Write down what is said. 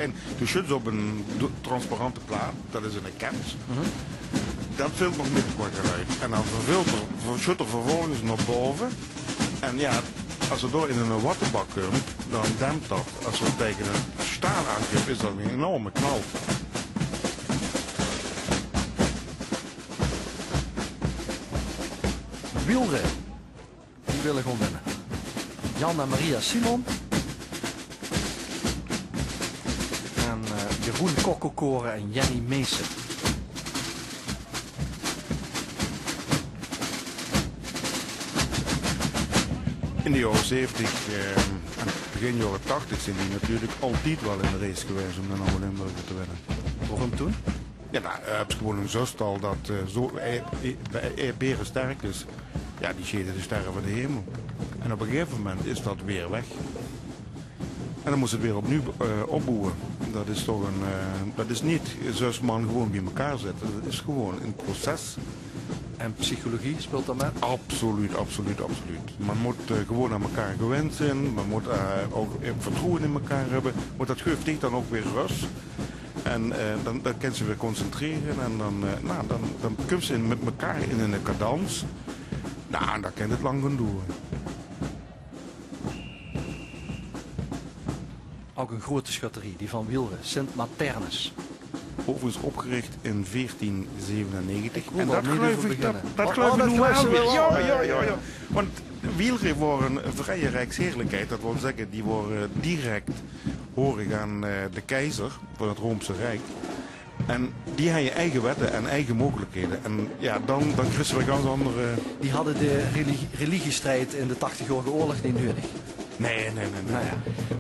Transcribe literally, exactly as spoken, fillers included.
En doe sjuts op ein do-, transparante plaat, det is ein kets. Det filtert nog mit qua geluid. En dan verfiltert, ver-, sjuts se vervolges nao bove. En jao, es se dao in ein wattebak kumps, dan dempt det. Es se taenge ein staal aankumps, is det ein enorme knal. Wielre. Die wille gewoon winne. Jan en Maria Simon. En eh, Jeroen Kokkelkoren en Jenny Meesen. In de jaore zeventig eh, en begin jaore tachtig zeen die natuurlik altied waal in de race gewaes óm de Oude Limburger te winne. Waorum toen? Jao, noe, eh, höbs gewoon ein zöstal det eh, zo eh, eh, bie, eh, bere sterk is. Jao, die sjete de sterre van de hemel. En op ein gegaeve moment is det weer weg. En dan mós se 't weer opnuuj eh, opboewe. Det is toch ein, eh, det is neet zös man gewoon bie-ein zètte. Det is gewoon ein proces. En psychologie speelt dao mit? Absoluut, absoluut, absoluut. Me mót eh, gewoon aan mekaar gewend zeen. Me mót eh, ouch eh, vertroewe in mekaar höbbe. Want det guf dich dan ouch weer rös. En eh, dan, dan kins se weer concentrere en dan, eh, noe, dan, dan kums se in, mit mekaar in ein cadans. Noe, en dan kan 't lang gaon doere. Ouch ein groeate sjötterie, die van Wielre, Sint Maternus. Euverigens opgerich in veertien zevenennegentig. En det geluif ich, det, det geluif ich noe waal weer. Jao, jao, jao, jao. Want Wielre waor ein vrije rijksheerlijkheid. Det wil zègke, die waore direk horig aan eh, de keizer van 't Roomse Riek. En die hawwe eige wette en eige meugelikheden. En jao, dan, dan kriegs se weer gans anger... Die hadde de religie-, religiestrijd in de Tachtigjaorige Oorlog neet nudig. Nae, nae, nae, nae. Noe jao.